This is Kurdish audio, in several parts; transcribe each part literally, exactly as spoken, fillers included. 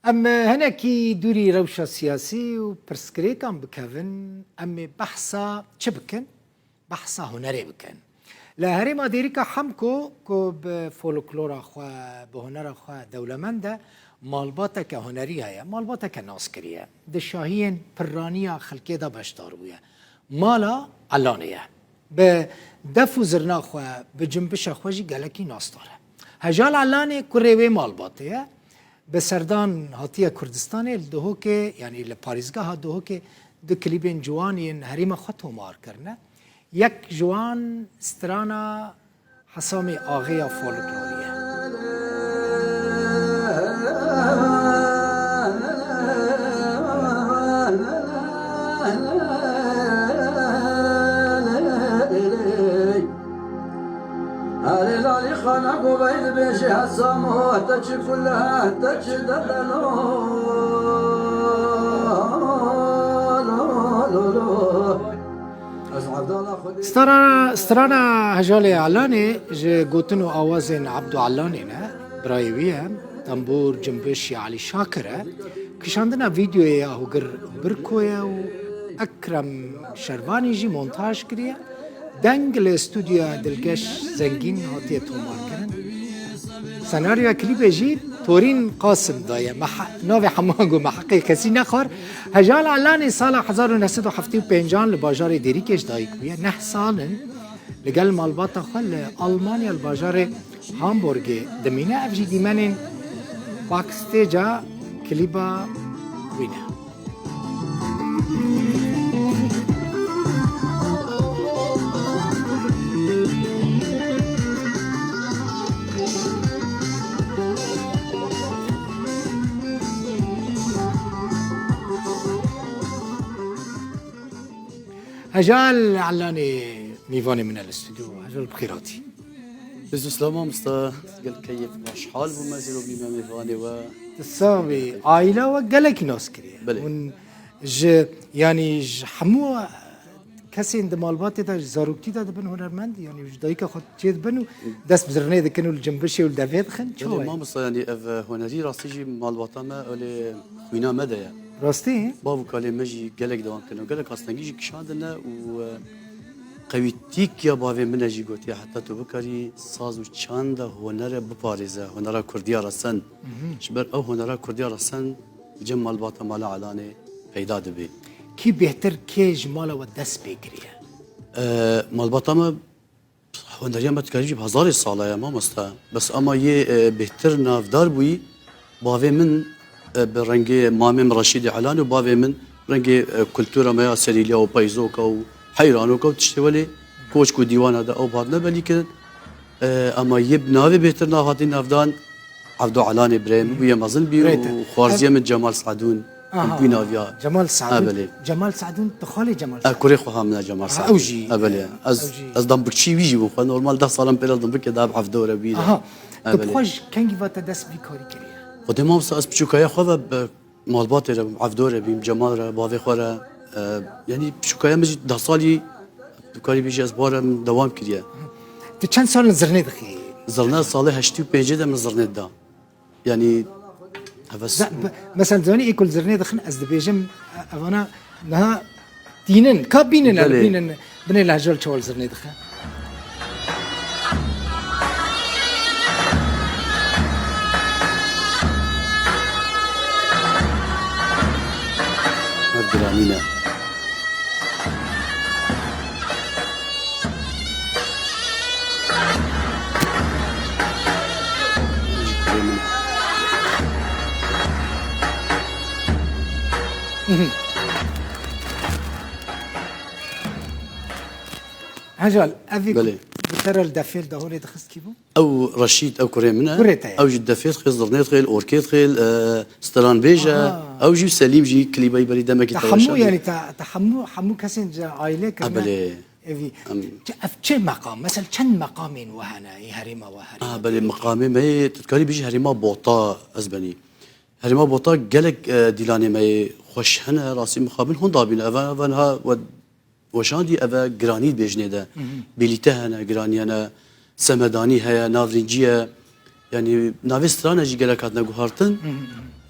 Em hinekî dûrî rewşa siyasî û pirsgirêkan bikevin, em ê behsa çi bikin? Behsa hunerê bikin. Li herêma Dêrika Hemko ku bi folklora xwe, bi hunera xwe dewlemend e, malbateke hunerî heye, malbateke naskirî ye. Di şahiyên pirraniya xelkê de beşdar bûye. Mala Elanê ye. Bi def û zirna xwe, bi cimbişa xwe jî gelekî nasdar e. Hejal Elanê kurê wê malbatê ye. Bi serdan hatiye Kurdistanê, li Duhokê, yanî li parêzgeha Duhokê du klîbên ciwan yên herêma xwe tomar kirine. Yek ji wan strana Hesamê Axê ya folklorî ye. Erê lalî xana govey dibêjê hesamo, te çi kule, te çi dedeno. Ez Evdala Xwedê. Stara, strana Hejalê Elanê ji gotin û awazên Ebdo Elanê ne, birayê wî ye. Tembûr, cimbiş ya Elî Şakir e. Kişandina vîdeoyê ya Hogir Birko ye û Ekrem Şervanî jî montaj kiriye. Deng li stûdyoya Dilgeş Zengîn hatiye tomarkirin. Senaryoya klîbê jî Torîn Qasim daye. Me he-, navê hemûyan got, me heqê kesî nexwar. Hejal Elanê sala hezar û neh sed û heftê û pêncan li bajarê Dêrikê ji dayik bûye. Neh sal in li gel malbata xwe li Almanya li bajarê Hamburgê dimîne. Ev jî dîmenên backstage-a klîba wî ne. Hejal Elanê mîvanê min e li stûdyo. Hejal, bi xêr hatî. Rêz û silav mamosta, gelek keyf, baş hal bûme, zîro bîme mêvanê we. Tu sax bî, aîla we gelekî nas kiriye. Belê. Hûn ji, yanî ji hemû kesên di malbatê de, ji zaroktî de dibin hunermend, yanî ji dayika xwe çê dibin û dest bi zirnê dikin û li cimbişê û li devê dixin. Çawa ye? Belê mamosta, yanî ev, e, hunerî rastî jî malbata me, olê xwîna me de ye. Rastî? Bav û kalê me jî gelek dewam kirine û gelek astengî jî kişandine û, e, qewîtîk ya bavê min e jî gotiye, heta tu bikarî saz û çanda hunere biparêze, hunera kurdiya resen. Mhm. Ji ber ew hunera kurdiya resen li cem malbata mala Elanê peyda dibe. Kî bêhtir, kê ji mala we dest pê kiriye? E, malbata me Honderiya me dikarî jî bi hezarê sala ye mamoste. Bes ama yê, e, bêhtir navdar bûyî, bavê min, e, bi rengê mamê min Reşîdê Elan û bavê min rengê, e, kultura me ya serîliya û peyzoka û heyranoka û tiştê welê koçk û dîwana de ew bi hatine belî kirin. E, ama yê bi navê bêhtir nav hatî navdan, Evdo Elanê birayê min bûye, mezin bî û xwarziyê min Cemal Sadûn, aha, em bûyî naviya. Cemal Sadûn. Ha, belê. Cemal Sadûn, tu xalê Cemal Sadûn. E, kurê xwe ha min e Cemal Sadûn. Ew jî. Ha, belê. Ez, ez dambikçî wî jî bûm xwe. Normal deh salan pêre dambikê daha bi Evdo re bî re. Aha. Ha, belê. Tu bi xwe ji kengî ve te dest bi vî karî kiriye? Xwedê mamosta ez piçûkaya xwe ve bi malbatê re bûm, Evdo re bîm, Cemal re, bavê xwe re. E, yanî piçûkaya min jî deh salî, tu karî bêjî ez bi xwe re min dewam kiriye. Tu çend sal li zirnê dixî? Zirne salê heştê û pêncê de min zirnê dida. Yanî, heves. Mesela, zanî, ê ku li zirnê dixin, ez dibêjim, e, evana niha tînin, ka bînin, e, bînin, binê li hejal çawa li zirnê dixe. Ev giranî ne. Hejal, evî ku bi te re li defê li dahorê dixist kî bû? Ew Reşîd, ew kurê min e. Kurê te ye. Ew jî defê dixê, zirnê dixê, orkê dixê, e, stranbêj e. Aha. Ew jî Selîm jî klîbeyî berî demekî. Te hemû, yanî te, te hemû, hemû kesên ji aîlê kirine. Belê. Evî. Em. Çi, ev çi meqam? Mesela çend meqamên we hene, ê herêma we herêma? Ah, belê, meqamê me yê, tu dikarî bêjî herêma Bota ez benî. Herêma Bota gelek, e, dîlanê me yê xweş hene, rastî mixabin hûn dabîne. Ev, ev niha we weşandî, ev e giranî bêjinê de. Hı hı. Bêlîte hene, giranî hene, semedanî heye, navrîncî ye. Yanî navê strane jî gelek hatine guhartin. Hı hı.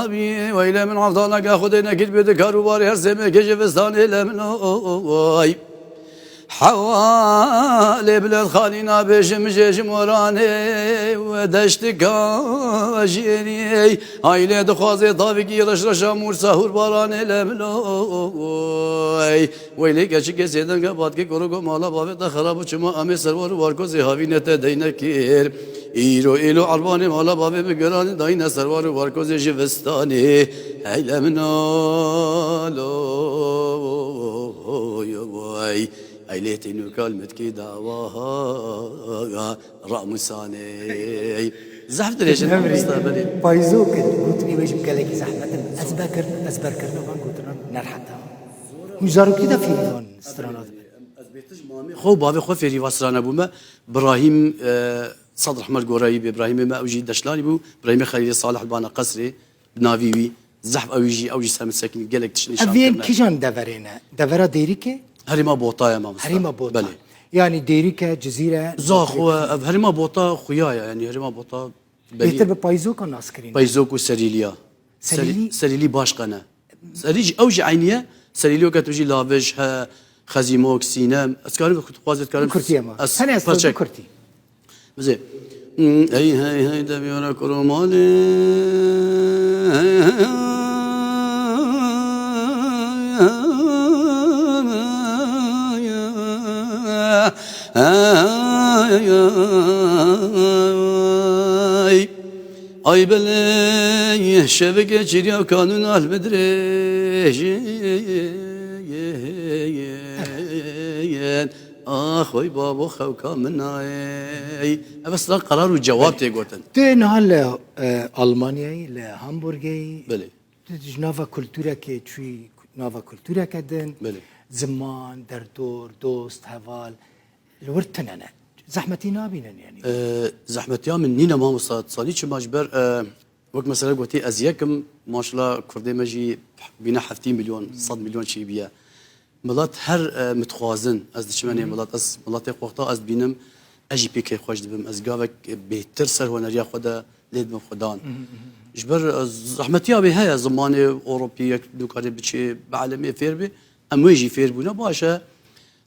nabî. Weylê min, evdana ke Xwedê nekir bê di kar û barê her sê mehkê ji vistanê le min oy. Hewalê bilend xalî nabêjim jê ji moranê we deştika jêrî. Aylê dixwazê tavikî reş reşa mûr sahûr baranê le min oy. Weylê keçikê sêdenge batkê korogo mala bavê te xerab û çima em ê serwar û warkozê havîne te deyne kir. Îro êlo erbanê mala bavê bi geranê dayîne serwar û warkozê ji vistanê. Hey le min alo, oy, oy. Eylê tê nûkal mitkî dawa ramusanê. Zehf dirêjin mamosta, belê. Payzok in, gotinê wê jî gelekî zehmet in. Ezberkirin, ezberkirina van gotinan nerheta. Hûn zarokî de fêrî van strana dibin? Ez bêtir ji mamê xwe û bavê xwe fêrî va strana bûme. Birahîm, e, Sad rehmet gorayî bê. Birahîmê me ew jî Deşlanî bû. Birahîmê Xelîlê Salih li bana qesrê. Bi navî wî zehf ew jî, ew jî ser min sekinî gelek tişt nîşan kirine. Ev yên kîjan deverê ne? Devera Dêrikê? Herêma Bota ye mamosta. Herêma Bota. Belê. Yanî Dêrike, Cizîre, Zaxo, ev Herêma Bota xuya ye, yanî Herêma Bota belî ye. Bêtir bi Payzoka nas kirîn. Payzok û Serîliya. Serîlî? Serî-, Serîlî baş qene. Serî jî, ew jî eynî ye. Serîlî weke tu jî Lavij, he, Xezîmok, Sînem. Ez karim, tu xwazê dikarim. Bi kurtî ye ma. Ez Tenê ez parçek. Bi kurtî. Bizê. Hey hey hey de biyora kurumalê. Ay belê şevike çirya kanûn al bidrêjin. Ax oy babo xewka min ay. Ev sira qerar û cewab tê gotin. Tu niha li, e, Almanyayê, li Hamburgê yî. Belê. Tu ji nava kulturekê çûyî nava kultureke din. Belê. Ziman, derdor, dost, heval li wir tune ne. Zehmetî nabînin yanî? E, zehmetiya min nîne mamosta, tu zanî çima ji ber, e, wek mesela gotî ez yekim, maşallah kurdê me jî bîne heftê milyon, sed milyon çêbîye. Milet her, e, mitxwazin, ez diçime nê milet, ez miletê xwe wexta ez dibînim, ez jî pê keyfxweş dibim, ez gavek bêhtir ser honeriya xwe de lê dibim xwedan. Ji ber, e, zehmetiya wê heye, zimanê Ewropî yek nûkarê biçê, bi elemê fêr bê, em wê jî fêr bûne baş e,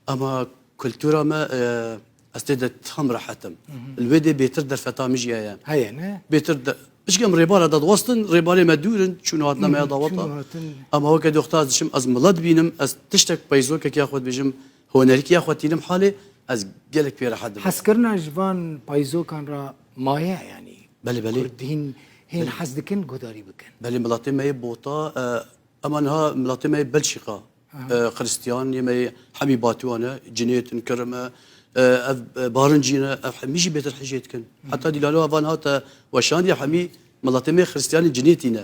ama kultura me, e, ez tê de tam rehet im. Li wê dê bêtir derfeta min jî heye. Heye ne? Bêtir de, pişkî em rêbara de diwestin, rêbarê me dûr in, çûn hatina me ya daweta. Çûn hatin. Ama weke doxta ez diçim, ez milet dibînim, ez tiştek peyzokek ya xwe dibêjim, honerîk ya xwe tînim halê, ez gelek pê rehet dibim. Hezkirina ji van payzokan re maye yanî. Belê, belê. Kurd hîn, hên hez dikin guhdarî bikin. Belê, miletê me yê Bota, e, Ema niha miletê me yê Belçîka, e, Xiristiyan yê me yê hemî Batuwan e, Cinêt in, Kirim e, e, ev, e, Barincîn e, ev hemî jî bêtir hicê dikin. Heta dîlalo evan hate weşandiye hemî miletê me yê Xiristiyanê Cinêtî ne.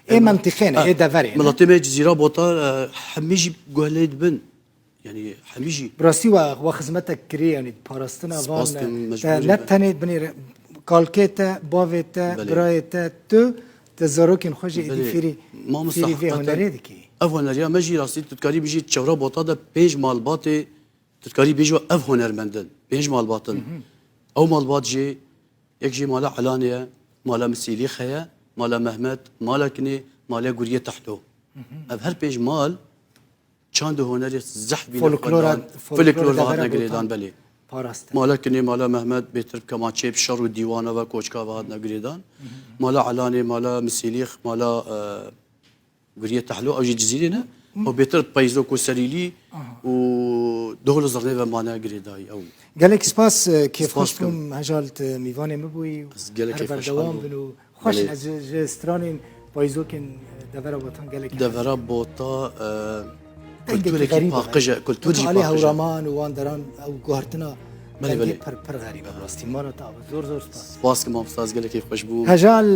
Ê mentiqê ne, ê deverê ne. Miletê me yê Cizîra Bota, e, hemî jî guh lê dibin. Yanî hemî jî Bi rastî we, we xizmetek kirî, yanî parastina van Spas dikim, te mecbûrî ne be. Tenê binêre kalkê te, bavê te, Belê. birayê te, tu, te zarokên xwe jî êdî Belê. fîrî Mamosta, fîrî vê heqîqeten hunerê dikî. Ev huneriya me jî rastî tu dikarî bijî çewra bota de pênc malbatê tu dikarî bêjî ev hunermend in. Pênc malbat in. Ew malbat jî yek jî mala Elanê ye, mala Misîlîx heye, mala Mehmet, mala Kinê, mala Guriyê Tehlo. Ev her pênc mal çand û hunerê zehf bîne Folklora- xwendan, folklora folklor ve devera hatine Botan girêdan belê. Parastin. Mala Kinê, mala Mehmet bêtir bi kemançeyê bi şer û dîwana ve koçka ve hatine girêdan. Mala Elanê, mala Misîlîx, mala e, Guriyê Tehlo, ew jî Cizîrê ne. Ew bêtir peyzok û serîlî û dol û zirnê ve mane girêdayî ew. Gelek spas, e, kêfxweş Spas dikim. Bûm, Hejal, tu mîvanê min bûyî û Ez gelek her kêfxweş berdewam bûm. bin û xweş in. Belê. Ez ji, ji stranên payzokên, e, devera Botan gelek Devera Bota e, Dengekî kultureke xerîb e. paqij e, kultur jî Alê paqij e. Hewraman û wan deran ew guhertina Belê, dengê belê. pir pir xerîb e rastî. Mara te ava zor zor spas. Spas dikim mamosta, ez gelek kêfxweş bûm. Hejal